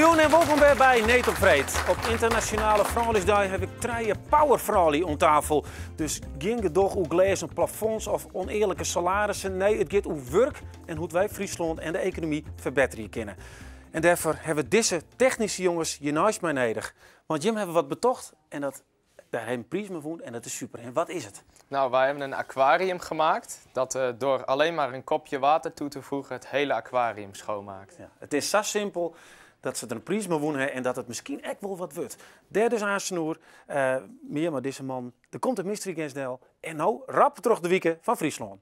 Goejûn en wolkom wer by Need op Freed. Op Ynternasjonale Frouljusdei haw ik trije powerfroulju oan tafel. Dus gjin gedoch oer glêzen plafonds of ûnearlike salarissen. Nee, it giet oer wurk en hoe't wy Fryslân en de ekonomy ferbetterje kinne. En dêrfoar hawwe we dizze technyske jonges hjir neist my nedich. Want jim hawwe wat betocht en dat, dêr hawwe in priis mei wûn en dat is super. En wat is it? Nou, wij hebben een aquarium gemaakt dat eh, door alleen maar een kopje water toe te voegen het hele aquarium schoonmaakt. Ja, it is sa simpel dat se der in priis mei wûn hawwe en dat it miskien ek wol wat wurdt. Dêr dus aansten oer. Uh, mear mei dizze man. Der komt in mystery guest del. En no rap troch de wike fan Fryslân.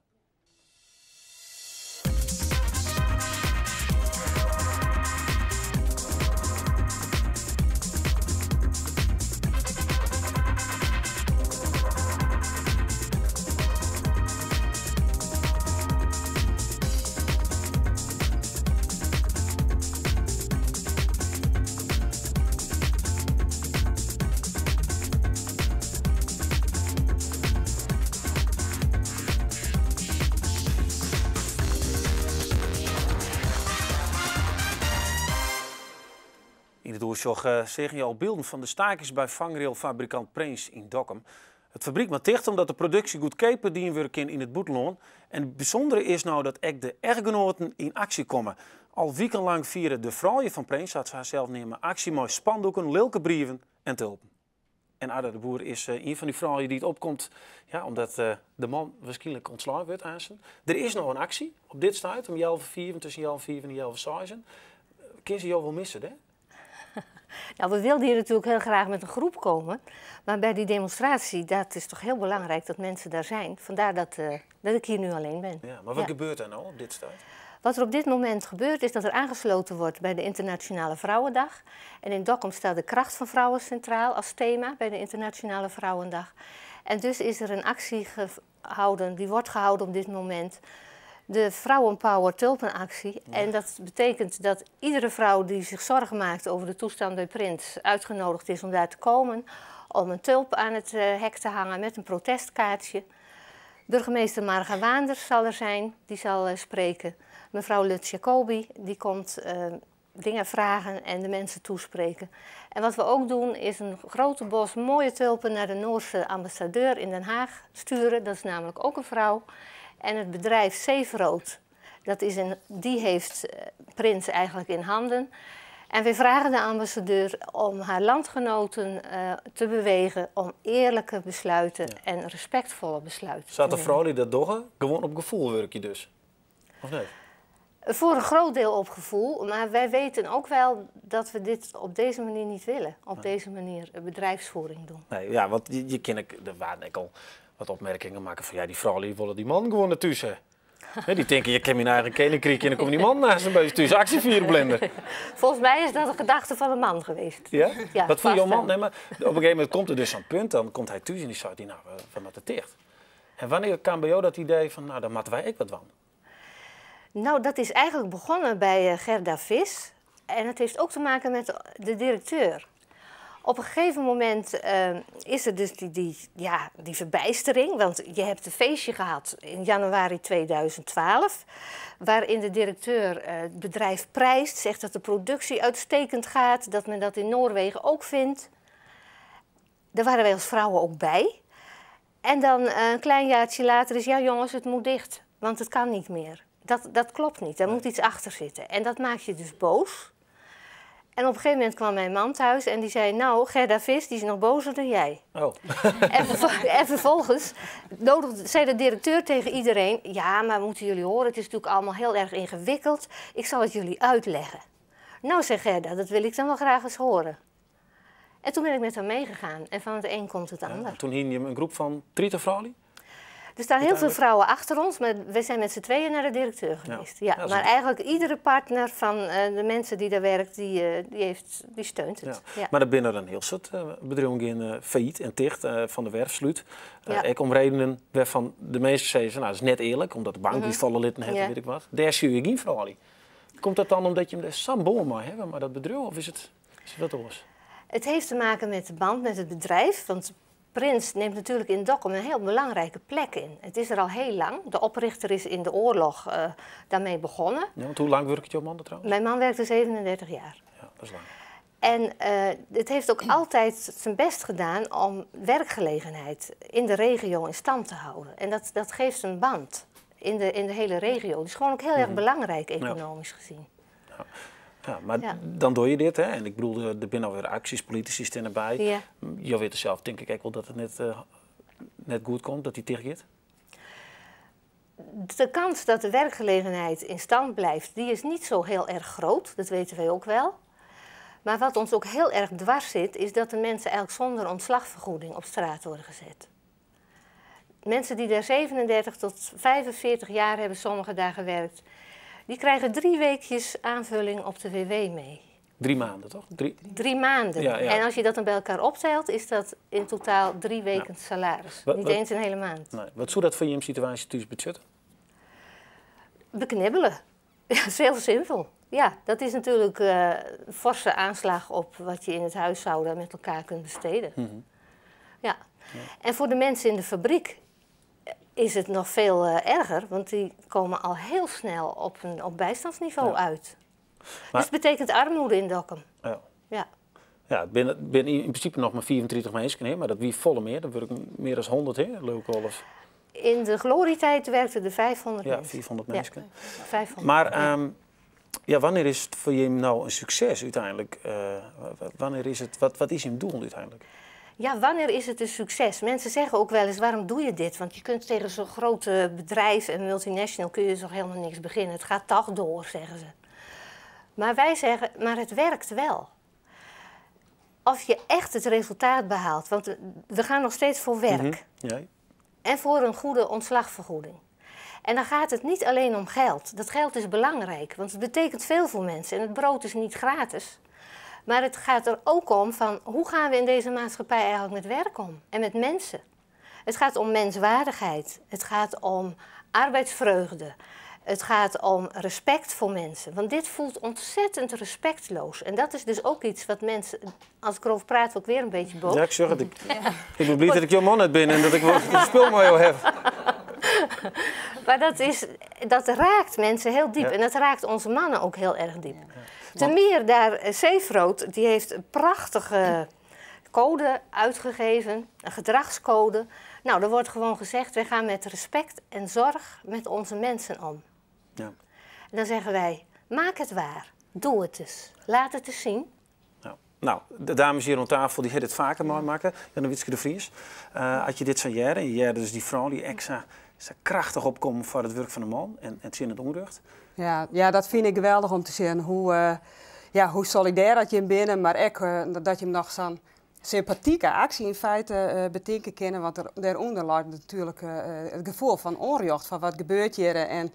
Yn it oersjoch eh, seagen je al bylden fan de stakings by fangrailfabrikant Prins yn Dokkum. It fabryk moat ticht omdat de produksje goedkeaper dien wurde kin yn it bûtenlân. En it bysûndere is no dat ek de echtgenoaten yn aksje komme. Al wikenlang fiere de froulju fan Prins, sa't se harsels neame, aksje mei spandoeken, lilke brieven en tulpen. En Arda de Boer is eh, ien fan dy froulju dy't opkomt ja, omdat eh, de man wierskynlik ûntslein wurdt aansten. Der is no in aksje op dit stuit om 4:30, tusken 4:30 en 5:30. Kin se jo wol misse, hè? Nou, we wilden hier natuurlijk heel graag met een groep komen. Maar bij die demonstratie, dat is toch heel belangrijk dat mensen daar zijn. Vandaar dat, uh, dat ik hier nu alleen ben. Ja, maar wat gebeurt er nou op dit stuit? Wat er op dit moment gebeurt is dat er aangesloten wordt bij de Internationale Vrouwendag. En in Dokkum staat de kracht van vrouwen centraal als thema bij de Internationale Vrouwendag. En dus is er een actie gehouden, die wordt gehouden op dit moment. De Vrouwenpower Tulpenactie. En dat betekent dat iedere vrouw die zich zorgen maakt over de toestand bij Prins uitgenodigd is om daar te komen. Om een tulp aan het eh, hek te hangen met een protestkaartje. Burgemeester Marga Waanders zal er zijn, die zal eh, spreken. Mevrouw Lutz Jacobi, die komt eh, dingen vragen en de mensen toespreken. En wat we ook doen is een grote bos mooie tulpen naar de Noorse ambassadeur in Den Haag sturen. Dat is namelijk ook een vrouw. En het bedrijf Zeeverrood, dat is een, die heeft eh, Prins eigenlijk in handen. En we vragen de ambassadeur om haar landgenoten uh, te bewegen om eerlijke besluiten en respectvolle besluiten Zat de vrouw die dat dogge? Gewoan op gefoel wurkje dus? Of net? Voor een groot deel op gevoel, maar wij weten ook wel dat we dit op deze manier niet willen. Op deze manier bedrijfsvoering doen. Nee, ja, want je, je kin der waarden ek al wat opmerkingen makke fan ja, dy froulju wolle dy man gewoan nei thús. Hè, dy tinke, je kin myn eigen keninkryk en dan komt dy man naast in bytsje thús. Aksje fiere blinder. Volgens mij is dat een gedachte van een man geweest. Ja? Ja, Wat fûn vast jo man? wel. Nee, mar op in gegeven momint komt der dus sa'n punt, dan komt hy thús en dy seit, nou, we moatte ticht. En wannear kaam by jo dat idee fan, nou, dan moatte wy ek wat dwaan? Nou, dat is eigenlijk begonnen bij eh, Gerda Vis. En het heeft ook te maken met de directeur. Op een gegeven moment uh, is er dus die, die, ja, die verbijstering. Want je hebt een feestje gehad in januari 2012. Waarin de directeur uh, het bedrijf prijst. Zegt dat de productie uitstekend gaat. Dat men dat in Noorwegen ook vindt. Daar waren wij als vrouwen ook bij. En dan uh, een klein jaartje later is, ja jongens, het moet dicht. Want het kan niet meer. Dat, dat klopt niet, daar moet iets achter zitten. En dat maakt je dus boos. En op een gegeven moment kwam mijn man thuis en die zei... Nou, Gerda Vis, die is nog bozer dan jij. Oh. En, en vervolgens nodigde, zei de directeur tegen iedereen... Ja, maar moeten jullie horen, het is natuurlijk allemaal heel erg ingewikkeld. Ik zal het jullie uitleggen. Nou, zei Gerda, dat wil ik dan wel graag eens horen. En toen ben ik met haar meegegaan. En van het een komt het ander. Ja, toen hing je een groep van 30 vrouwen? Er staan heel veel vrouwen achter ons, maar we zijn met z'n tweeën naar de directeur geweest. Ja, Ja, maar eigenlijk iedere partner van uh, de mensen die daar werkt, die, uh, die, heeft, die steunt het. Ja. Mar der binne in hiel soad uh, bedriuwen gean fallyt en ticht, Van der Werf slút. Ek om redenen wêrfan't de minsken sizze, nou, dat is net earlik, omdat de bank mm -hmm. falle litten hat, wit ik wat. Dêr sjoch je gjin froulju. Komt dat dan omdat je dêr sa'n bân mei hawwe mei dat bedriuw, of is it, is it wat oars? Het heeft te maken met de band met het bedrijf, want Prins neemt natuurlijk in Dokkum een heel belangrijke plek in. Het is er al heel lang. De oprichter is in de oorlog uh, daarmee begonnen. Ja, want hoe lang werkt jouw man er trouwens? Mijn man werkte 37 jaar. Ja. dat is lang. En het heeft ook altijd zijn best gedaan om werkgelegenheid in de regio in stand te houden. En dat geeft een band in de hele regio. Dat is gewoon ook heel erg belangrijk economisch gezien. Ja. Ja, maar dan doe je dit, hè? En ik bedoel, er zijn alweer acties, politici staan erbij. Je weet zelf, denk ik ook wel dat het net goed komt, dat die tegen De kans dat de werkgelegenheid in stand blijft, die is niet zo heel erg groot. Dat weten wij ook wel. Maar wat ons ook heel erg dwars zit, is dat de mensen eigenlijk zonder ontslagvergoeding op straat worden gezet. Mensen die daar 37 tot 45 jaar hebben, sommigen daar gewerkt, die krijgen 3 weekjes aanvulling op de WW mee. 3 maanden, toch? Drie, 3 maanden. Ja. En als je dat dan bij elkaar optelt, is dat in totaal 3 weken salaris. Niet eens een hele maand. Nee. Wat zou dat voor je situatie thuis budget? Beknibbelen. Ja, dat is heel simpel. Ja, dat is natuurlijk een forse aanslag op wat je in het huishouden met elkaar kunt besteden. Ja. En voor de mensen in de fabriek is het nog veel erger, want die komen al heel snel op bijstandsniveau uit. Dus het betekent armoede in Dokkum. Ja. Ja, het ben in principe nog maar 34 mensen, hè, maar dat wie volle meer. Dat wordt meer dan 100, hè, leuk of. In de glorietijd werkten er 500 mensen. 400 mensen. Ja, 500. Maar ja, wanneer is het voor je nou een succes uiteindelijk? Wanneer is het, wat is je doel uiteindelijk? Ja, wanneer is het een succes? Mensen zeggen ook wel eens, waarom doe je dit? Want je kunt tegen zo'n grote bedrijf en multinational kun je toch helemaal niks beginnen. Het gaat toch door, zeggen ze. Maar wij zeggen, maar het werkt wel. Of je echt het resultaat behaalt, want we gaan nog steeds voor werk. En voor een goede ontslagvergoeding. En dan gaat het niet alleen om geld. Dat geld is belangrijk, want het betekent veel voor mensen. En het brood is niet gratis. Maar het gaat er ook om van hoe gaan we in deze maatschappij eigenlijk met werk om? En met mensen. Het gaat om menswaardigheid. Het gaat om arbeidsvreugde. Het gaat om respect voor mensen. Want dit voelt ontzettend respectloos. En dat is dus ook iets wat mensen, als ik erover praat, ook weer een beetje boos. Ja, ik zeg het. Ik ben blij dat ik jouw man net ben en dat ik wel een spul met jou heb. Maar dat raakt mensen heel diep. En dat raakt onze mannen ook heel erg diep. Ten meer daar, Saefroad, die heeft een prachtige code uitgegeven, een gedragscode. Nou, er wordt gewoon gezegd, wij gaan met respect en zorg met onze mensen om. En dan zeggen wij, maak het waar. Doe het eens. Laat het eens zien. Nou, de dames hier aan tafel die het vaker maken. Jannewietske de Vries. Had je dit zo'n jaar, en je dus die vrouw die extra zo krachtig opkomen voor het werk van de man en het zin het onrecht. Ja, dat vind ik geweldig om te zien. Ja, hoe solidair dat je hem binnen, maar ook dat je hem nog zo'n sympathieke actie in feite betinken kennen. Want daaronder ligt natuurlijk het gevoel van onrecht, van wat gebeurt hier en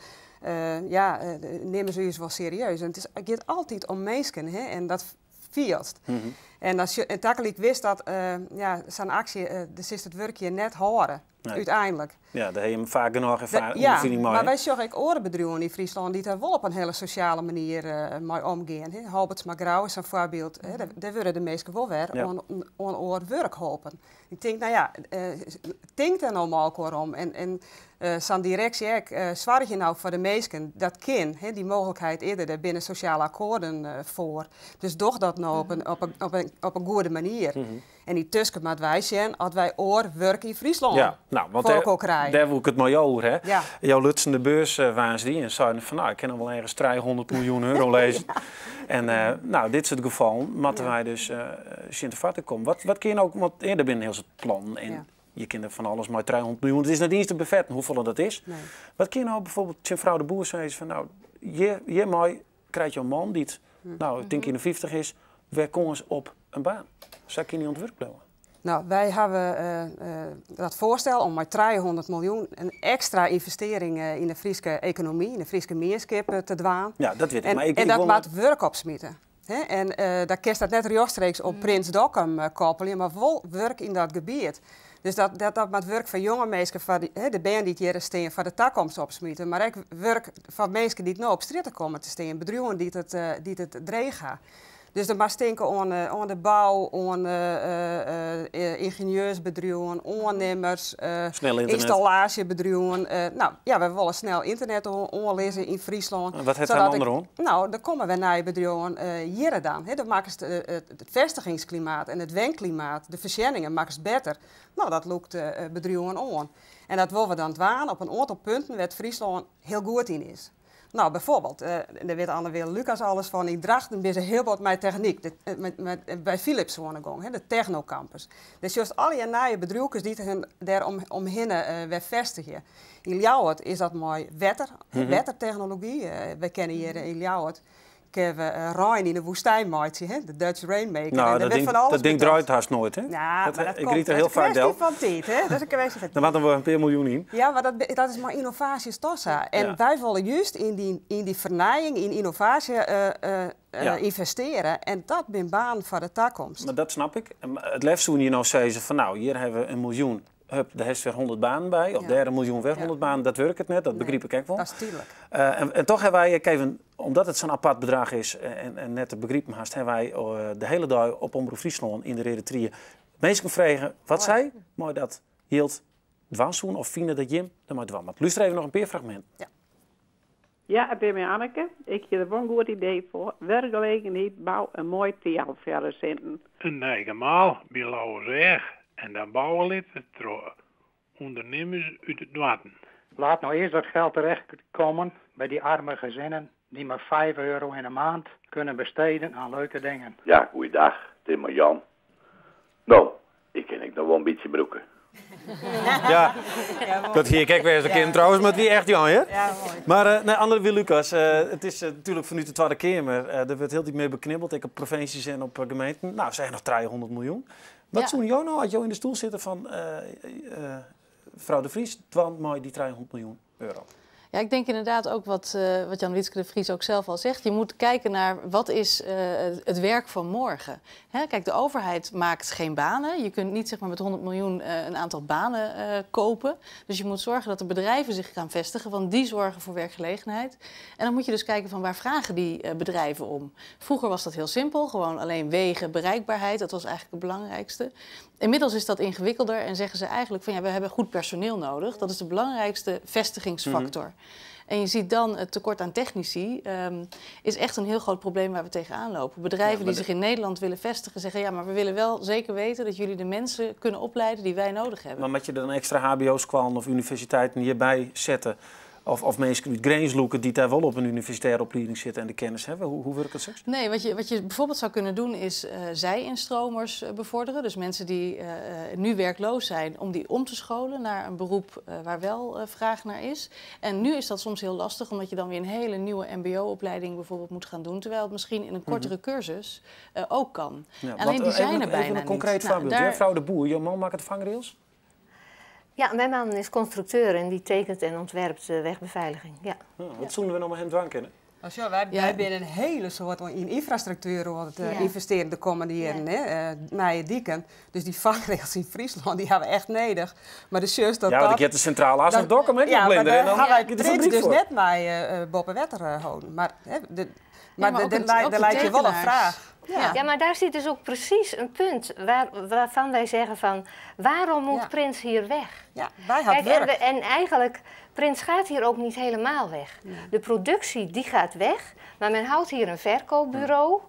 ja, nemen ze je wel serieus. En het gaat altijd om mensen, hè, en dat fielst. En als je, en ik wist dat ja, zo'n actie, dus is het werkje net horen, Nee. uiteindelijk. Ja, daar heb je hem vaak genoeg ervaren. Ja, vind ik mooi, maar hè? wij zeggen ook orenbedrijven in Friesland die daar wel op een hele sociale manier mee omgaan. Hè. Halbertsma Grou is een voorbeeld. Hè. Daar worden de meesten wel weer aan oor werk helpen. Ik denk, nou ja, denk daar nou maar ook om. En zo'n directie ook, zorg je nou voor de meesten, dat kan, hè, die mogelijkheid eerder, daar binnen sociale akkoorden voor. Dus doch dat nou op een goede manier. En die tussen moet wij zijn, als wij oor werken in Friesland. Ja, nou, want Voor daar, elkaar krijgen. daar wil ik het maar over, hè. Ja. Jou lutsen de beurs die en zeiden van, nou, ik kan nog wel ergens 300 miljoen euro lezen. En nou, dit soort gevallen moeten wij dus zien te vatten komen. Wat kun je nou, want eerder binnen heel het plan en je kunt er van alles maar 300 miljoen. Het is net eens te bevetten hoeveel dat is. Nee. Wat kun je nou bijvoorbeeld zijn vrouw de boer zei van, nou, je mooi krijgt jouw man die het, nou, ik denk in de 50 is, waar komen ze op een baan? Zou ik je niet ontwerp blijven? Nou, wij hebben dat voorstel om maar 300 miljoen een extra investering in de Friese economie, in de Friese meerskip te dwaan. Ja, dat weet ik. En, maar ik, en ik dat wil maakt werk opsmieten. Hè? En daar kerst dat net rechtstreeks op Prins Dokkum koppelen, maar wel werk in dat gebied. Dus dat maakt werk van jonge mensen, van die, hè, de band die het hier staan, voor de toekomst opsmieten. Maar ook werk van mensen die het nou op straat komen te staan, bedrijven die het dreig gaan. Dus dan moatst tinke oan de bou, oan yngenieursbedriuwen, oannimmers, ynstallaasjebedriuwen. No, ja, wy wolle snel ynternet oanlizze yn Fryslân. Wat hat der in oan? No, der komme wer nije bedriuwen hjirre dan. Dan makkest it fêstigingsklimaat en it wenklimaat, de foarsjenningen makkest better. No, dat lûkt bedriuwen oan. En dat wolle we dan dwaan op in oantal punten wêr't Fryslân hiel goed yn is. No, byfoarbyld, dêr wit Anne-Wil Lucas alles fan, yn Drachten binne se hiel bot mei technyk, by Philips oan 'e gong, de Technocampus. Dêr sjochst allegear nije bedriuwkes dy't hun dêr omhinne wer festigje. Yn Ljouwert is dat mei wetter, wettertechnology. Wy kinne hjir yn Ljouwert kinne we rein yn de woestyn meitsje, hè? De Dutch Rainmaker. Nou, dat ding, dat ding draait hast noait, hè? Ja, dat, maar dat ik komt. ried er heel Dat is vaak een del. kwestie fan tiid, hè? Dat is in kwestie fan Der moat noch wol in pear miljoen yn. Ja, mar dat is mei ynnovaasjes toch sa. En wy wolle just yn dy fernijing, yn ynnovaasje ynvestearje. En dat binne banen foar de takomst. Mar dat snap ik. It leafst soene je no sizze fan no, hjir hawwe we in miljoen. Hup, dêr hast wer 100 banen by. Of dêr in miljoen, wer 100 banen. Dat wurket net, dat begryp ik ek wol. Dat is tydlik. En toch hawwe wy ek even, omdat it sa'n apart bedrach is en net te begripen hast, hawwe wy de hiele dei op Omrop Fryslân yn de Reade Trie minsken frege wat sy mei dat jild dwaan soene of fine dat jim dermei dwaan moatte. Lúster even noch in pear fragminten. Ja. Ja, it bin my Anneke. Ik hie der wol in goed idee foar. Wurkgelegenheid, bou in moai Thialf foar de sinten. In nij gemaal by Lauwerseach en dan bouwe litte troch ûndernimmers út it noarden. Laat nou eerst dat geld terechtkomen bij die arme gezinnen die maar €5 in de maand kunnen besteden aan leuke dingen. Ja, goeiedag, it is mei Jan. No, ik kin ek noch wol in bytsje brûke. Ja, dat hie ik ek wêze kinnen trouwens, mar it wie echt Jan, hear. Ja, moai. Mar nee, Anne-Wil Lucas, it is natuerlik fanút de Twadde Keamer. Der wurdt hieltyd mear beknibbeld, ek op provinsjes en op gemeenten. No, se ha noch 300 miljoen. Wat soene jo no, as jo yn de stoel sitte fan frou De Vries, dwaan mei dy 300 miljoen euro? Ja, ik denk inderdaad ook wat Jannewietske de Vries ook zelf al zegt. Je moet kijken naar wat is het werk van morgen. Hè, kijk, de overheid maakt geen banen. Je kunt niet, zeg maar, met 100 miljoen een aantal banen kopen. Dus je moet zorgen dat de bedrijven zich gaan vestigen, want die zorgen voor werkgelegenheid. En dan moet je dus kijken van waar vragen die bedrijven om. Vroeger was dat heel simpel, gewoon alleen wegen, bereikbaarheid. Dat was eigenlijk het belangrijkste. Inmiddels is dat ingewikkelder en zeggen ze eigenlijk van ja, we hebben goed personeel nodig. Dat is de belangrijkste vestigingsfactor. En je ziet dan het tekort aan technici is echt een heel groot probleem waar we tegenaan lopen. Bedrijven die zich in Nederland willen vestigen zeggen ja, maar we willen wel zeker weten dat jullie de mensen kunnen opleiden die wij nodig hebben. Maar moet je dan extra HBO-skoallen of universiteiten hierbij zetten? Of minsken út Grins lûke dy't dêr wol op in universitêre oplieding sitte en de kennis hawwe? Hoe wurket dat? Nee, wat je bijvoorbeeld zou kunnen doen is zij-instromers bevorderen. Dus mensen die nu werkloos zijn, om die om te scholen naar een beroep waar wel vraag naar is. En nu is dat soms heel lastig, omdat je dan weer een hele nieuwe mbo-opleiding bijvoorbeeld moet gaan doen. Terwijl het misschien in een kortere cursus ook kan. Ja, Alleen want, die zijn er bijna even een concreet niet. Nou, voorbeeld. Mevrouw de Boer, jo man makket fangrails? Ja, mijn man is constructeur en die tekent en ontwerpt wegbeveiliging. Ja. Oh, wat soene we no mei him dwaan kinne? Nou, zo, wij binne in hele soort yn ynfrastruktuer oan it ynvestearjen de kommende jierren, hè, nije diken. Dus dy fangrails yn Fryslân, dy hawwe we echt nedich. Mar de sjochst dat Ja, want dat ik hear de Sintrale As dat noch Dokkum ek ja, noch mar blinder. dêr En dan hawwe wy giet de Prins fabryk dus foar. net mei boppe wetter holden. Mar, hè, Ja, maar ook ook der de leit hjir wol in tekenaars. fraach. Ja. Ja, maar daar zit dus ook precies een punt waarvan wij zeggen van waarom moet Prins hier weg? Ja, wy hawwe Kijk, wurk. en eigenlijk, Prins gaat hier ook niet helemaal weg. De productie die gaat weg, maar men houdt hier een verkoopbureau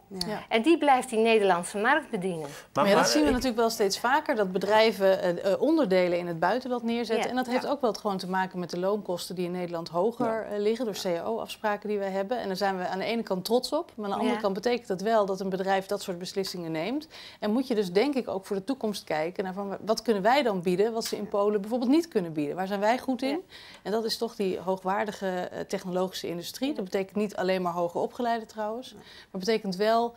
en die blijft die Nederlandse markt bedienen. Maar ja, dat zien we natuurlijk wel steeds vaker, dat bedrijven onderdelen in het buitenland neerzetten. En dat heeft ook wel gewoon te maken met de loonkosten die in Nederland hoger liggen door cao-afspraken die wij hebben. En daar zijn we aan de ene kant trots op, maar aan de andere kant betekent dat wel dat een bedrijf dat soort beslissingen neemt. En moet je dus denk ik ook voor de toekomst kijken naar van, wat kunnen wij dan bieden wat ze in Polen bijvoorbeeld niet kunnen bieden. Waar zijn wij goed in? En dat is toch die hoogwaardige technologische industrie. Dat betekent niet alleen maar hoger opgeleide trouwens, maar betekent wel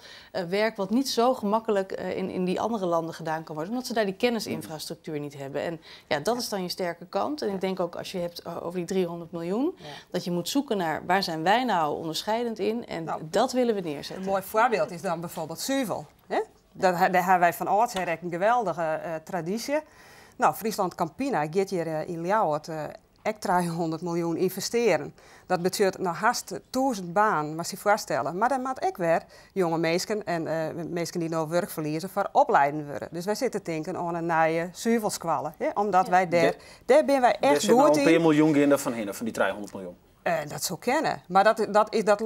werk wat niet zo gemakkelijk in die andere landen gedaan kan worden, omdat ze daar die kennisinfrastructuur niet hebben. En ja, dat is dan je sterke kant. En ik denk ook als je hebt over die 300 miljoen, dat je moet zoeken naar waar zijn wij nou onderscheidend in en dat willen we neerzetten. Een moai foarbyld is dan byfoarbyld suvel. Hè? Dêr hawwe wy fan âldsher in geweldige tradysje. No, Friesland Campina giet hjir yn Ljouwert. ek 300 miljoen ynvestearren. Dat betsjut no hast 1000 banen, moatst dy foarstelle. Mar der moat ek wer jonge minsken en minsken dy't no wurk ferlieze foar opleiden wurde. Dus wy sitte te tinken oan in nije suvelskoalle, omdat wy dêr, dêr binne wy Dêr echt sit no goed in pear yn. miljoen gean der fan hinne, fan dy 300 miljoen. Dat soe kinne, mar dat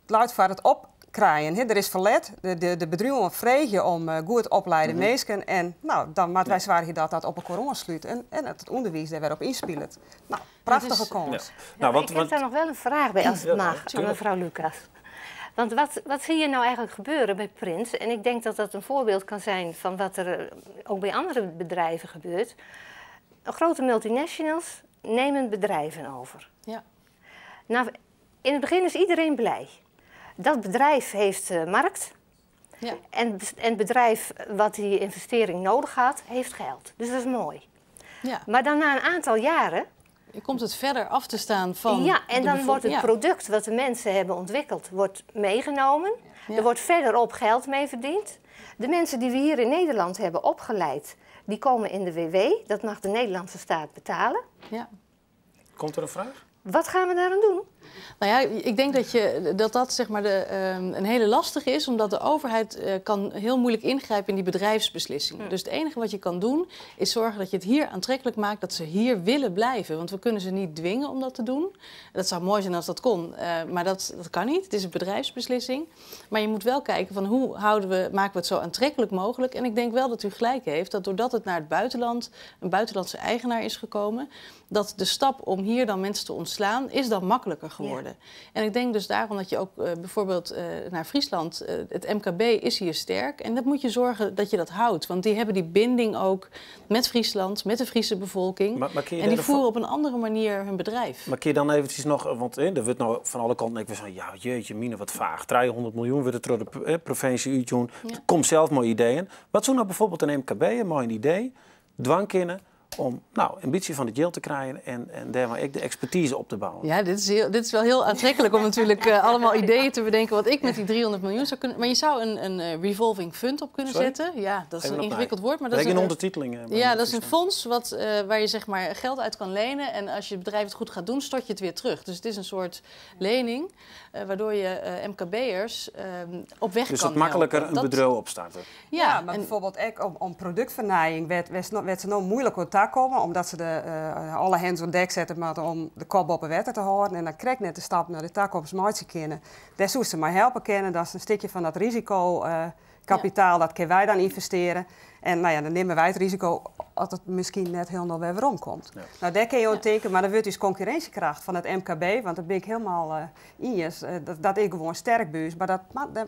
leit foar it opkrijen. Hè. Der is ferlet, de bedriuwen freegje om goed opleide minsken en no, dan moatte wy soargje dat dat op elkoar oanslút en dat it ûnderwiis dêr wer op ynspilet. No, prachtige kâns. Ja. Nou, want, Ik heb daar nog wel een vraag bij, als het Ja, mag, tuurlijk. mevrouw Lucas. Want wat zie je nou eigenlijk gebeuren bij Prins? En ik denk dat dat een voorbeeld kan zijn van wat er ook bij andere bedrijven gebeurt. Grote multinationals nemen bedrijven over. Nou, in het begin is iedereen blij. Dat bedrijf heeft markt. En het bedrijf wat die investering nodig had, heeft geld. Dus dat is mooi. Maar dan na een aantal jaren... Je komt het verder af te staan van Ja, en de dan wordt het product wat de mensen hebben ontwikkeld, wordt meegenomen. Er wordt verderop geld mee verdiend. De mensen die we hier in Nederland hebben opgeleid, die komen in de WW. Dat mag de Nederlandse staat betalen. Komt er een vraag? Wat gaan we daaraan doen? Nou ja, ik denk dat dat zeg maar een hele lastige is, omdat de overheid kan heel moeilijk ingrijpen in die bedrijfsbeslissingen. Dus het enige wat je kan doen is zorgen dat je het hier aantrekkelijk maakt, dat ze hier willen blijven. Want we kunnen ze niet dwingen om dat te doen. Dat zou mooi zijn als dat kon, maar dat kan niet. Het is een bedrijfsbeslissing. Maar je moet wel kijken van hoe maken we het zo aantrekkelijk mogelijk. En ik denk wel dat u gelijk heeft dat doordat het naar het buitenland, een buitenlandse eigenaar is gekomen, dat de stap om hier dan mensen te ontslaan is dan makkelijker geworden. En ik denk dus daarom dat je ook bijvoorbeeld naar Friesland, het MKB is hier sterk. En dat moet je zorgen dat je dat houdt. Want die hebben die binding ook met Friesland, met de Friese bevolking. Maar kun je En die daar voeren op een andere manier hun bedrijf. Maar kun je dan eventjes nog, want er wordt nou van alle kanten, ik van, ja, jeetje, mine, wat vaag. 300 miljoen wordt het door de provincie uitjoen. Kom zelf mooie ideeën. Wat zou nou bijvoorbeeld een MKB, een mooi idee, dwang kunnen om ambitie van het geld te krijgen en daar maar ik de expertise op te bouwen? Ja, dit is wel heel aantrekkelijk om natuurlijk allemaal ideeën te bedenken wat ik met die 300 miljoen zou kunnen. Maar je zou een revolving fund op kunnen Sorry? zetten. Ja, dat is Even een op ingewikkeld mij. woord. Maar dat Reken is een ondertiteling bij Ja, de dat is een verstaan. fonds waar je geld uit kan lenen. En als je het bedrijf het goed gaat doen, stort je het weer terug. Dus het is een soort lening waardoor je M K B'ers op weg Dus kan het makkelijker helpen. een bedrijf opstarten. Ja, Ja, maar en bijvoorbeeld ook om productvernieuwing werd ze nog moeilijk op daar komen, omdat ze de alle hands on dek zetten maar om de kop op de wetter te houden. En dan krijg ik net de stap naar de toekomst maatje kennen. Daar zouden ze maar helpen kennen. Dat is een stukje van dat risico kapitaal, dat kunnen wij dan investeren. En dan nemen wij het risico dat het misschien net helemaal weer weer omkomt. Nou, daar kun je ook denken, maar dan wordt dus concurrentiekracht van het MKB, want dat ben ik helemaal in. Dat is gewoon sterk buurs, maar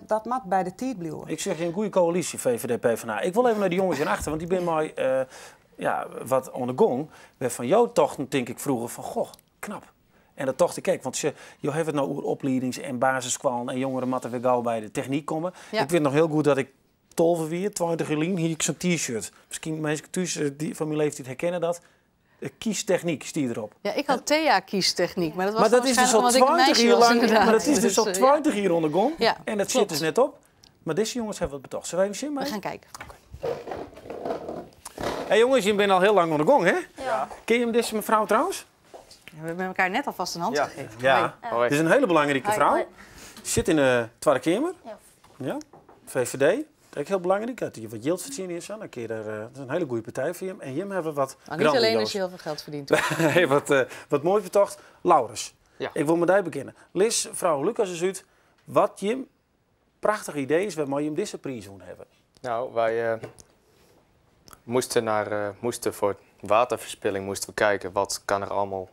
dat moet bij de tijd blijven. Ik zeg een goede coalitie, VVD, PvdA. Ik wil even naar de jongens in achter, want die ben mij wat on de gong. Van jou tochten, denk ik vroeger van, goh, knap. En dat tocht ik, kijk, want je heeft het nou over opleidings- en basiskwalen en jongeren moeten weer gauw bij de techniek komen. Ik weet nog heel goed dat ik tolve weer, 20 jaar hier ik zo'n t-shirt. Misschien mensen thuis die van mijn leeftijd herkennen dat. Kiestechniek stier erop. Ja, ik had Thea kiestechniek, maar dat was Maar dat dan is dus al waarschijnlijk omdat ik een 20 meisje jaar was, lang, inderdaad. maar dat is dus al Dus 20 jaar onder gong. Ja, en dat zit klopt. dus net op. Maar deze jongens hebben wat betocht. Zullen we even zien, We maar? gaan kijken. Oké. Hey jongens, je bent al heel lang onder de gong, hè? Ja. Ken je hem deze mevrouw trouwens? Ja, we hebben elkaar net alvast een hand Ja. gegeven. Ja. Hoi. Het is een hele belangrijke Hoi. vrouw. Hoi. Zit in de Tweede Kamer. Ja. Ja. VVD. Dat is ook heel belangrijk. Dat je wat geld verdient is. Dan kun je daar, dat is een hele goede partij voor hem. En Jim hebben wat Nou, niet alleen grandioos. als je heel veel geld verdient. Nee, wat mooi betocht. Laurens, Ja. ik wil met jou beginnen. Liz, vrouw Lucas is uit. Wat Jim prachtig idee is, waar Jim deze prijs hebben. Nou, wij moesten, naar moesten voor waterverspilling moesten we kijken wat kan er allemaal,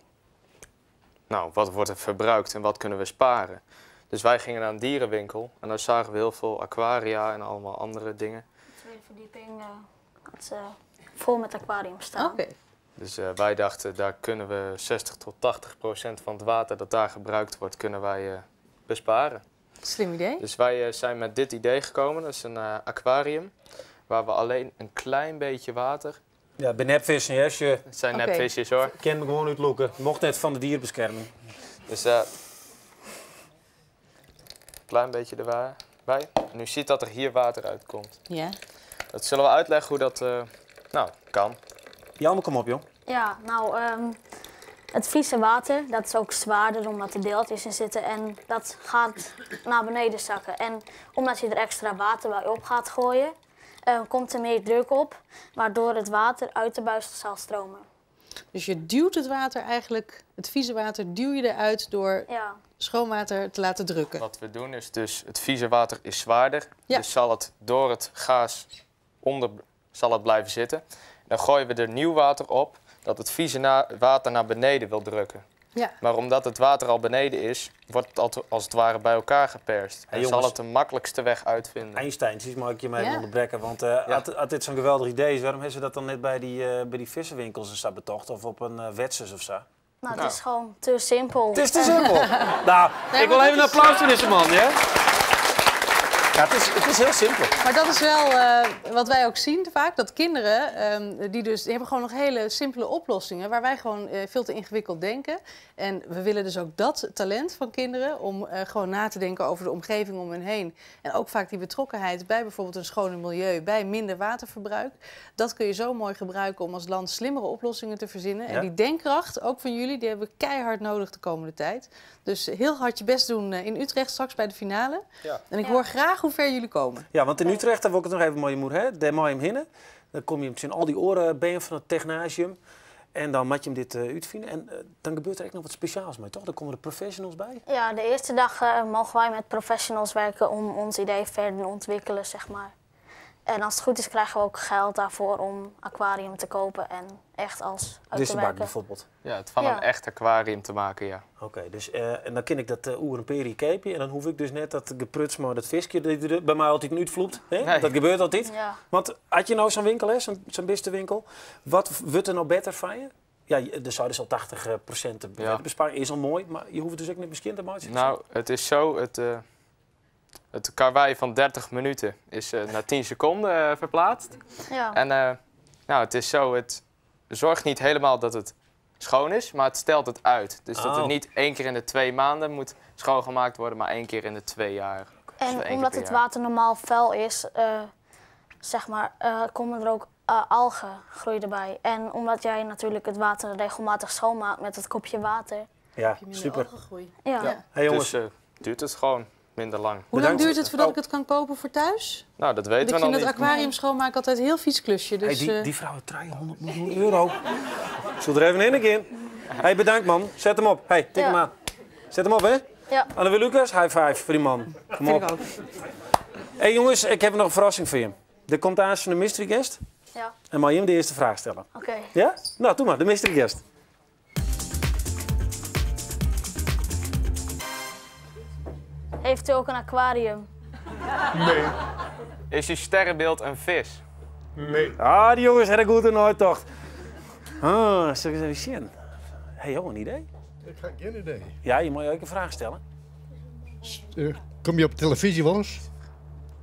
nou, wat wordt er verbruikt en wat kunnen we sparen. Dus wij gingen naar een dierenwinkel en daar zagen we heel veel aquaria en allemaal andere dingen. De tweede verdieping had ze vol met aquarium staan. Oké. Dus wij dachten, daar kunnen we 60 tot 80% van het water dat daar gebruikt wordt, kunnen wij besparen. Slim idee. Dus wij zijn met dit idee gekomen. Dat is een aquarium waar we alleen een klein beetje water... Ja, bij nepvissen, hè, als je Het zijn Oké. nepvisjes, hoor. Ik ken me gewoon uitlokken. Mocht net van de dierbescherming. Dus klein beetje erbij. En u ziet dat er hier water uitkomt. Ja. Dat zullen we uitleggen hoe dat kan. Jelmer, kom op, joh. Ja, Het vieze water, dat is ook zwaarder omdat er deeltjes in zitten en dat gaat naar beneden zakken. En omdat je er extra water bij op gaat gooien, komt er meer druk op, waardoor het water uit de buis zal stromen. Dus je duwt het water eigenlijk, het vieze water duw je eruit door schoon water te laten drukken. Wat we doen is dus, het vieze water is zwaarder, dus zal het door het gaas onder zal het blijven zitten. Dan gooien we er nieuw water op, dat het vieze water naar beneden wil drukken. Ja. Maar omdat het water al beneden is, wordt het als het ware bij elkaar geperst. Hey, en zal jongens. het de makkelijkste weg uitvinden. Einstein, zie mag ik je maar even onderbreken. Want als dit zo'n geweldig idee is, waarom hebben ze dat dan net bij die vissenwinkels en zo betocht? Of op een Wetsers of zo? Nou, het is gewoon te simpel. Het is te simpel. Nou, Nee, ik wil maar even een dat is- applaus voor deze man, ja? Ja, het is heel simpel. Maar dat is wel wat wij ook zien vaak, dat kinderen, die hebben gewoon nog hele simpele oplossingen waar wij gewoon veel te ingewikkeld denken. En we willen dus ook dat talent van kinderen om gewoon na te denken over de omgeving om hen heen. En ook vaak die betrokkenheid bij bijvoorbeeld een schoner milieu, bij minder waterverbruik. Dat kun je zo mooi gebruiken om als land slimmere oplossingen te verzinnen. Ja. En die denkkracht, ook van jullie, die hebben we keihard nodig de komende tijd. Dus heel hard je best doen in Utrecht straks bij de finale. Ja. En ik hoor graag hoe ver jullie komen. Ja, want in Utrecht, daar wil ik het nog even mooi moer, hè? Daar mooi hem hinnen. Dan kom je hem al die oren ben van het technasium. En dan moet je hem dit uitvinden. En dan gebeurt er echt nog wat speciaals mee, toch? Dan komen de professionals bij. Ja, de eerste dag mogen wij met professionals werken om ons idee verder te ontwikkelen, zeg maar. En als het goed is krijgen we ook geld daarvoor om aquarium te kopen en echt als uit Dus te de bak werken. bijvoorbeeld. Ja, het van Ja. een echt aquarium te maken, ja. Oké, dus en dan ken ik dat oer en peri keepje. En dan hoef ik dus net dat gepruts maar dat visje die er bij mij altijd niet vloept. Hè? Nee. Dat gebeurt altijd. Ja. Want had je nou zo'n winkel, hè? Zo'n beste winkel. Wat wordt er nou beter van je? Ja, er zou dus al 80% besparing is al mooi, maar je hoeft het dus ook niet misschien te maken. Nou, het is zo, het karwei van 30 minuten is naar 10 seconden verplaatst. Ja. En nou, het is zo, het zorgt niet helemaal dat het schoon is, maar het stelt het uit. Dus dat Oh. het niet 1 keer in de 2 maanden moet schoongemaakt worden, maar 1 keer in de 2 jaar. Dus En 1 keer omdat per het jaar. water normaal vuil is, zeg maar, komen er ook algen groeien erbij. En omdat jij natuurlijk het water regelmatig schoonmaakt met het kopje water. Ja, super. Ja. Ja. Hey, jongens. Dus duurt het gewoon minder lang. Hoe lang duurt het voordat ik het kan kopen voor thuis? Nou, dat Want weten ik we nog vind niet. dat aquarium schoonmaken altijd een heel vies klusje. Dus, Hey, die vrouw heeft 300 miljoen euro. Ik zal er even in een Hey, bedankt man. Zet hem op. Hey, tik Ja. hem aan. Zet hem op, hè? Ja. Anne Lucas, high five voor die man. Kom Vind op. ik ook. Hey jongens, ik heb nog een verrassing voor je. Er komt aan de mystery guest. Ja. En mag je hem de eerste vraag stellen? Oké. Ja? Nou, doe maar, de mystery guest. Heeft u ook een aquarium? Nee. Is je sterrenbeeld een vis? Nee. Ah, die jongens hebben goed een nooit tocht. Ah, zal ik eens even zien? Hey, joh, een idee? Ik heb geen idee. Ja, je mag je ook een vraag stellen. Kom je op televisie wel eens?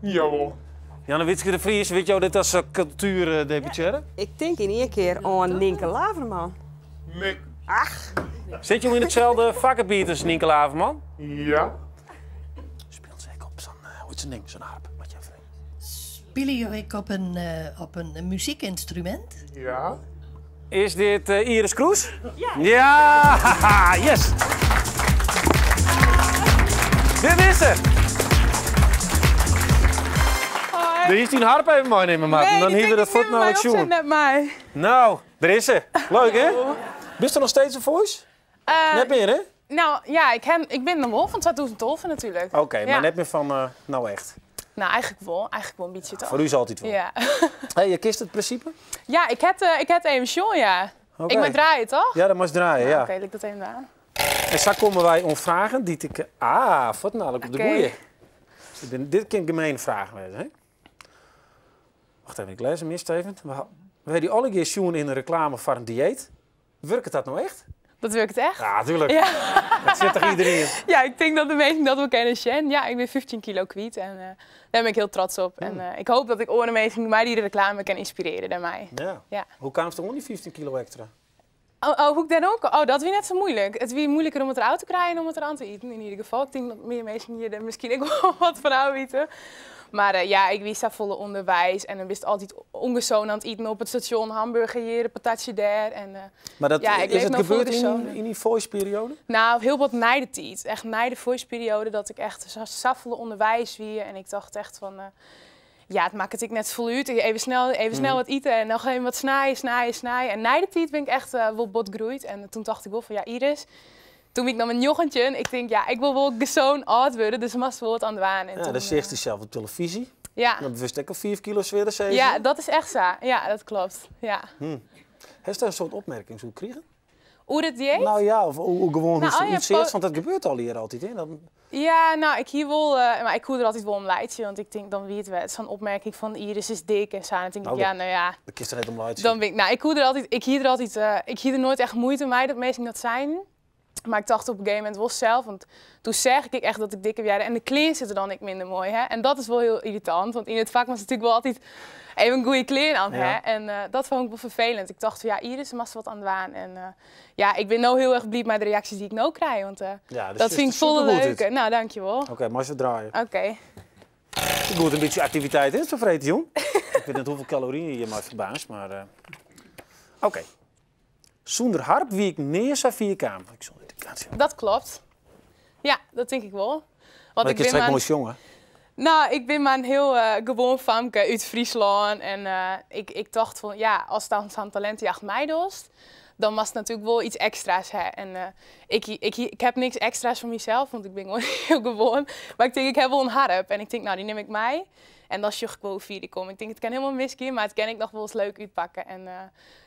Jawel. Janne Witske de Vries, weet jou dit als cultuurdeputeerde? Ik denk in één keer aan Nienke Laverman. Nee. Ach. Zit je in hetzelfde vakgebied als Nienke Laverman? Ja. Speelt zeker op zo'n, hoe heet zo'n ding, zo'n harp. Wat je even. Spelen jullie op een muziekinstrument? Ja. Is dit Iris Kroes? Ja. Ja, yes. Dit is ze. Er is die een harp even meenemen, Maarten. Nee, Dan die hier we denk dat ik niet voet met mij namelijk opzet zoen. met mij. Nou, daar is ze. Leuk, hè? Bist er nog steeds een voice? Net meer, hè? Nou ja, ik ben de mol van 2012 natuurlijk. Oké, maar Ja. net meer van, nou echt. Nou, eigenlijk wel. Eigenlijk wel een beetje toch. Voor u is altijd wel. Ja, Hey, je kist het principe? ja ik heb even John, ja. Oké. Ik moet draaien, toch? Ja, dat mag draaien, ja. Oké, ik dat even aan. En straks komen wij om vragen die ik... Ah, wat namelijk op de Oké. boeien. Dus dit kan gemene vragen wezen, hè? Wacht even, ik lees hem eerst even. We hebben die alle keer zoen in de reclame voor een dieet. Werkt dat nou echt? Dat werkt echt. Ja, natuurlijk. Ja. Dat zit toch iedereen in? Ja, ik denk dat de meesten dat wel kennen. Sjen. Ja, ik ben 15 kilo kwijt en daar ben ik heel trots op. En ik hoop dat ik oren mij die de reclame kan inspireren naar mij. Ja. Ja. Hoe kwam het er die 15 kilo extra? Oh, hoe ik dan ook? Oh, dat was net zo moeilijk. Het was moeilijker om het eruit te krijgen en om het eraan te eten in ieder geval. Ik denk dat meer mensen hier er misschien ook wel wat van weten. Maar ja, ik wie safolle ûnderweis en dan bist altyd ûngesûn oan it iten op it stasjon, hamburger hjir, patatsje dêr. En, Maar dat, ja, ik is leef it no folle gebeurd gesûner. yn dy voice-periode? Nou, hiel wat nei de tiid. Echt nei de voice-periode dat ik echt safolle ûnderweis wie en ik tocht echt fan, ja, it makket ek net safolle út. Even snel wat ite en noch even wat snijen, snijen, snijen. En nei de tiid bin ik echt wol bot groeid. En toen tocht ik wol fan, ja, Iris, toen wie ik noch mar 19. Ik tink, ja, ik wol wol gesûn âld wurde, dus moatst wol wat oan dwaan. En Ja, toen, dan seachst dysels op televyzje. Ja. Dan wurdst ek al 5 kilo swierder, sizze Ja, se. dat is echt sa. Ja, dat kloppet. Ja. Hast dêr in soad opmerkings oer krigen? Oer it dieet? Nou ja, of oer gewoan Nou, hoe'tst oh ja, útseachst, want dat gebeurt al hjir altyd, hè? Dan... Ja, nou, ik hie wol, mar ik koe der altyd wol om laitsje, want ik tink dan wie it wer sa'n opmerking fan Iris is dik en sa. En dan tink ik, Nou, ja, nou ja. Dan kinst der net om laitsje. Dan bin ik, nou, ik koe der altyd, ik hie der altyd, ik hie der noait echt muoite mei dat minsken dat seinen. Mar ik tocht op in gegeven momint wol sels, want toen seach ik echt dat ik dikker wie en de klean sitte dan ek minder moai. Hè? En dat is wol hiel yrritant, want yn it fak moatst natuerlik wol altyd even in goede klean oan ha. En dat fûn ik wol ferfelend. Ik tocht fan ja, Iris, moatst wat oan dwaan. En ja, ik bin no hiel erch bliid mei de reaksjes dy't ik no krij, want Ja, dus dat it fyn ik is folle supergoed leuker. út. Nou, dankjewol. Oké, meist wer draaie. Oké. Goed, in bytsje aktiviteit is it freedtejûn. Ik wit net hoefolle kaloryen je mei ferbaarnst, mar oké. Sûnder harp wie ik nea sa fier kaam. Ik sil dit kaartsje. Dat kloppet. Ja, dat tink ik wol. Want Maar ik ik kin bin straks mar moai sjonge. Nou, ik bin mar in hiel gewoan famke út Fryslân. En ik tocht fan, ja, ast dan sa'n talintejacht meidochst, dan moatst natuerlik wol iets ekstra's ha. En ik ha niks ekstra's foar mysels, want ik bin gewoan hiel gewoan. Mar ik tink, ik ha wol in harp. En ik tink, nou, dy nim ik mei. En dan sjoch ik wol hoe fier ik kom. Ik tink, it kin hielendal misgean, mar it kin ek noch wolris leuk útpakke. En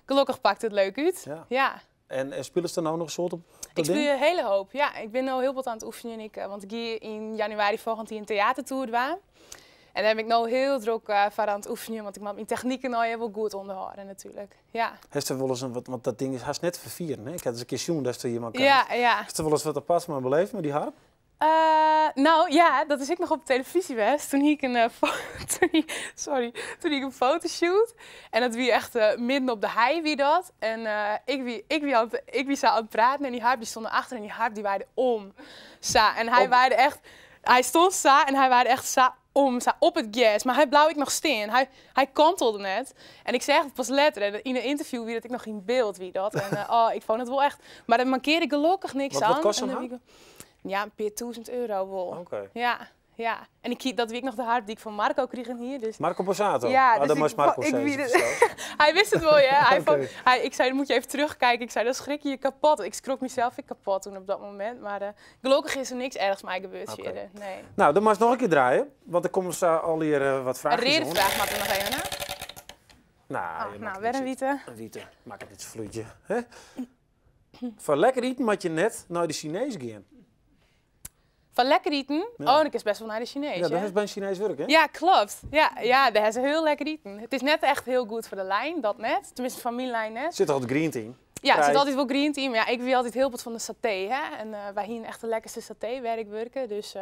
gelokkich pakt it leuk út. Ja. Ja. En spylest der no noch in soad op dat Ik spylje ding? in hiele hoop, ja. Ik bin no hiel bot oan it oefenjen. Ik, want ik gie yn januari folgjend jier in teatertour dwaan. En dêr bin ik no hiel drok foar oan it oefenjen, want ik moat myn techniken no even wol goed ûnderhâlde natuerlik. Ja. Hast der wolris in, want dat ding is hast net te ferfieren, hè? Ik ha ris in kear sjoen datst der hjir mei kaamst. Ja, ja. Hast der wolris wat aparts mei beleefd mei dy harp? Nou ja, dat is ek noch op televyzje west. Toen hie ik in, toen hie, sorry, toen hie ik in fotoshoot. En dat wie echt midden op de hei wie dat. En ik wie sa oan it praten en dy harp dy stond erachter en dy harp dy waaide om. Sa, en hy Om. waaide echt, hy stond sa en hy waaide echt sa om, sa op it gers. Mar hy bleau ek noch stean. Hy kantelde net. En ik seach it pas letter. En yn in ynterview wie dat ek noch yn byld, wie dat. En oh, ik fûn it wol echt... Mar der mankearde gelokkich niks Wat oan. kost En sa'n dan wie harp? ik Ja, in pear tûzen euro wol. Oké. Ja, ja. En dat wie ek noch de harp dy't ik fan Marco krigen hie. Dus Marco Borsato? Ja, Oh, dus dan ik moast Marco ik zeggen, wie de vertel. Hy wist it wol, ja. Hy Oké. fûn, hy, ik sei, dan moatte je even terugkijken. Ik sei, dan schrik je je kapot. Ik schrok mezelf ek kapot toen op dat momint. Maar gelokkich is der niks erchs mei gebeurd Oké. fierder. Nee. Nou, dan moatst noch in kear draaie, want der komme sa al hjir wat In fragen reade oan. fraach moat der noch even, hè? Nou, Oh, je nou, maakt wer het in niet wiete. Een wiete. Maak it net sa fluitje, hè? Foar lekker iten moat je net nei de Sinees gean. Foar lekker iten? Ja. Oh, ik is best wol nei de Sinees, Ja, dat hè? is by in Sinees wurk, hè? Ja, kloppet. Ja, ja, dêr is hiel lekker iten. It is net echt hiel goed foar de lijn, dat net. Teminsten, foar myn lijn net. Sit altyd griente yn? Ja, der sit Prei. altyd wol griente yn. Mar ja, ik wie altyd hiel bot fan de saté, hè. En wy hienen echt de lekkerste saté wêr ik wurke. Dus,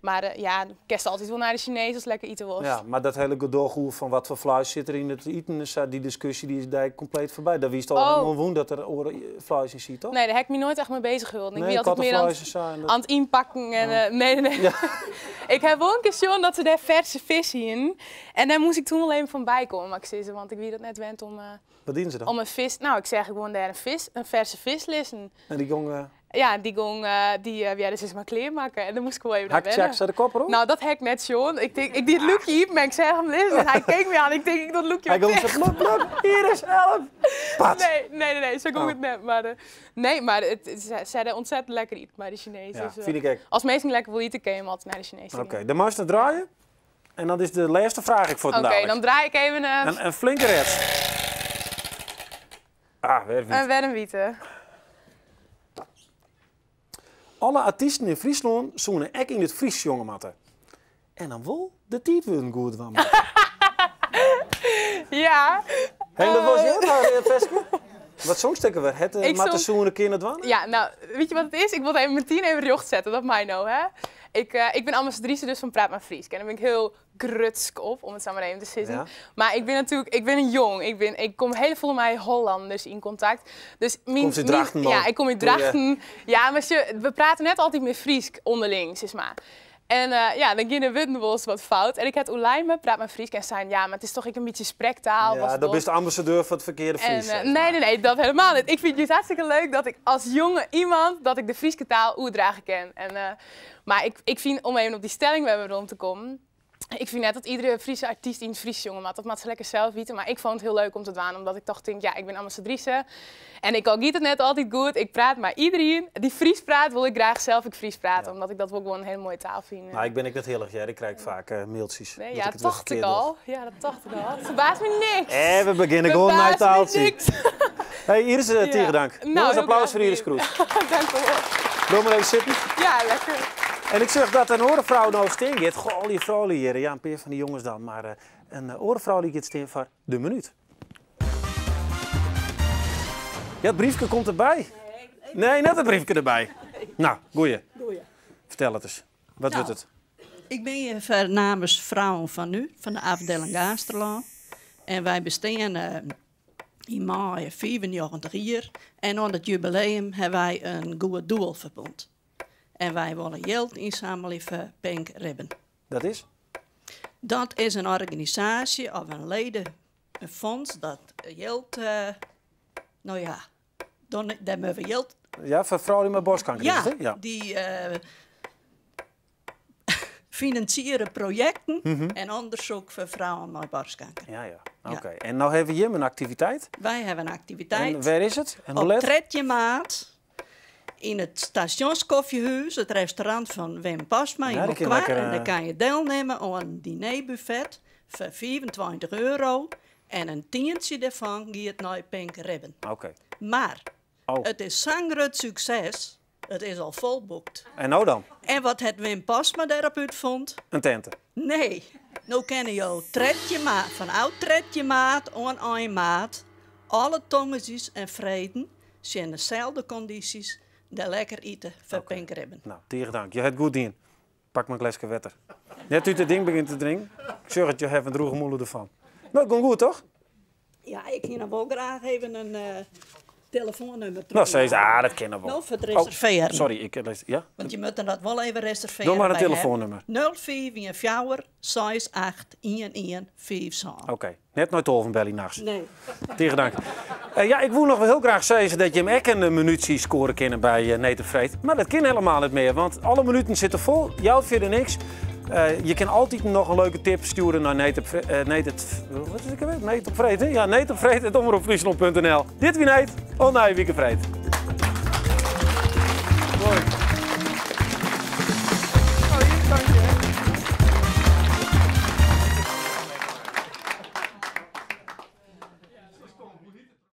mar ja, kinst altyd wol nei de Sinees ast lekker ite wolst. Ja, mar dat hiele gedoch oer fan wat foar fleis sit der yn it iten en sa, dy diskusje dy is dêr kompleet foarby. Dêr wiest al Oh. hielendal wûn dat der oare fleis yn siet, toch? Nee, dêr ha ik my noait echt mei besich holden. Ik Nee, wie altyd mear kattefleis en sa en dat oan it ynpakken en, Oh. nee, nee, nee. Ja. Ik ha wol in kear sjoen dat se dêr ferse fisk hienen. En dêr moast ik toen wol even fan bykomme, moat ik sizze, want ik wie dat net wend om, Wat dienen se dan? om in fisk. Nou, ik seach gewoan dêr in ferse fisk lizzen. En dy gong, Ja, dy gong, dy ja, dus is mar klearmakke. En dan moast ik wol even Hak wennen. Tjak sa de kop erop? Nou, dat ha ik net sjoen. Ik tink, ik die it lûkje iepen en ik seach him lizzen. En hy keek my oan. Ik tink, ik dat lûkje Hy wat gong sa ticht. blub, blub, hier is help. Pat. Nee, nee, nee, nee, sa gong Oh. it net. Mar nee, mar it, se ha ontzettend lekker iten by de Sinees. Ja, Dus, fyn ik ek. as minsken lekker wolle ite, kinne je altyd nei de Sinees Oké, dan moatst it draaie. En dan is de lêste fraach ek foar Oké, dalik. dan draai ik even, In flinke rest. Ah, wer wyt. Wer in wiete. Alle artysten yn Fryslân soene ek yn it Frysk sjonge moatte. En dan wol de tiidwurden goed dwaan moatte. Ja. Hé, dat was jou daar, Feske? Wat songst ek alwer? Het, Ik moatte zong soene kinne dwaan? Ja, nou, weet je wat het is? Ik wil het even meteen even rjocht zetten, dat mij nou, hè? Ik ben ambassadrice dus van Praat Maar Frysk. En daar ben ik heel grutsk op, om het zo maar even te zeggen. Ja. Maar ik ben natuurlijk, ik ben een jong. Ik kom heel veel met Hollanders in contact. Dus mijn, Komt uit Drachten, mijn, ja, man. ik kom uit Doe je. Drachten. Ja, maar we praten net altyd mear Frysk ûnderling, sis mar. En ja, dan gean de wurden wolris wat fout. En ik ha it oerlein, praat mar Frysk en sein, ja, mar it is toch ek in bytsje sprektaal. Ja, dan bist ambassadeur foar it ferkearde Frysk. En, nee, nee, nee, dat helemaal net. Ik fyn it just hartstikke leuk dat ik as jonge iemand, dat ik de Fryske taal oerdrage kin. En, mar ik, ik fyn, om even op dy stelling wer werom te kommen, ik fyn net dat iedere Fryske artyst yn it Frysk sjonge moat. Dat moat se lekker sels witte. Mar ik fûn it hiel leuk om te dwaan, omdat ik toch tink, ja, ik bin ambassadrise. En ek al giet it net altyd goed, ik praat mei iederien dy't Frysk praat, wol ik graach sels ek Frysk prate, omdat ik dat wol gewoan in hiele moaie taal fyn. No, ik bin ek net hillich hear, ik krij ek faak mailtsjes. Nee, ja, dat tocht ik al. Ja, dat tocht ik al. It ferbaast my niks. En we begjinne gewoan mei taaltsje. Hey Iris, tige dank. No, Jonges, applaus foar Iris Kroes. Dank u wol. Bliuw mar even sitten. Ja, lekker. En ik sjoch dat in oare frou no stean giet. Goh, al dy froulju hjir. Ja, in pear fan dy jonges dan. Mar in oare frou dy giet stean foar de minút. Ja, it briefke komt derby. Nee, net it briefke derby. No, goeie. Goeie. Fertel it ris. Wat wurdt it? Ik bin hjir foar namens Vrouwen van Nu fan de afdeling Gaasterlân. En wy bestean yn maaie 95 jier. En oan it jubileum hawwe wy in goed doel ferbûn. En wy wolle jild ynsammelje foar Pink Ribbon. Dat is? Dat is in organisaasje of in leden, in fonds dat jild, no ja, dêr moatte we jild. Ja, foar froulju mei borstkanker is it, hè? Ja, dy finansiere projekten en ûndersyk foar frouwen mei borstkanker. Ja, ja. Oké. En no hawwe jim in aktiviteit? Wy hawwe in aktiviteit. En wêr is it? En hoe Op let? 13 maart yn it Stasjonskofjehuis, it restaurant fan Wim Postma yn Ja, dy kin Molkwar. lekker, En dêr kan je dielnimme oan in dinerbuffet foar 25 euro. En in tientsje dêrfan giet nei Pink Ribbon. Oké. Mar Oh. it is sa'n grut sukses, it is al folboekt. En no dan? En wat hat Wim Postma dêrop útfûn? In tinte. Nee, no kinne jo 13 maart, fanôf 13 maart oant ein maart, alle tongersdeis en freden tsjin deselde kondysjes dêr lekker ite foar Pink Ribbon. No, tige dank. Je ha it goed dien. Pak mar in gleske wetter. Net út it ding begjinne te drinken. Ik sjoch it, je hawwe in drûge mûle derfan. No, it gong goed, toch? Ja, ik hie noch wol graach even in telefoannûmer No, sis, ah, dat kin noch wol. No, foar it reservearjen. Oh, sorry, ik lês, ja? Want je moatte dat wol even reservearje. Doch mar in by him. telefoannûmer. 0514 6811 57. Oké, net nei tolven belje nachts. Nee. Tige dank. Ja, ik woe noch wol hiel graach sizze dat jim ek in minútsje skoare kinne by Need op Freed. Mar dat kin helemaal net mear, want alle minuten sitte fol. Jout fierder niks. Je kin altyd noch in leuke tip stjoere nei Need op Need it, wat is it ek alwer? Need op Freed, hè? Ja, Need op Freed at omropfryslan.nl. Dit wie Need, oant nije wike freed.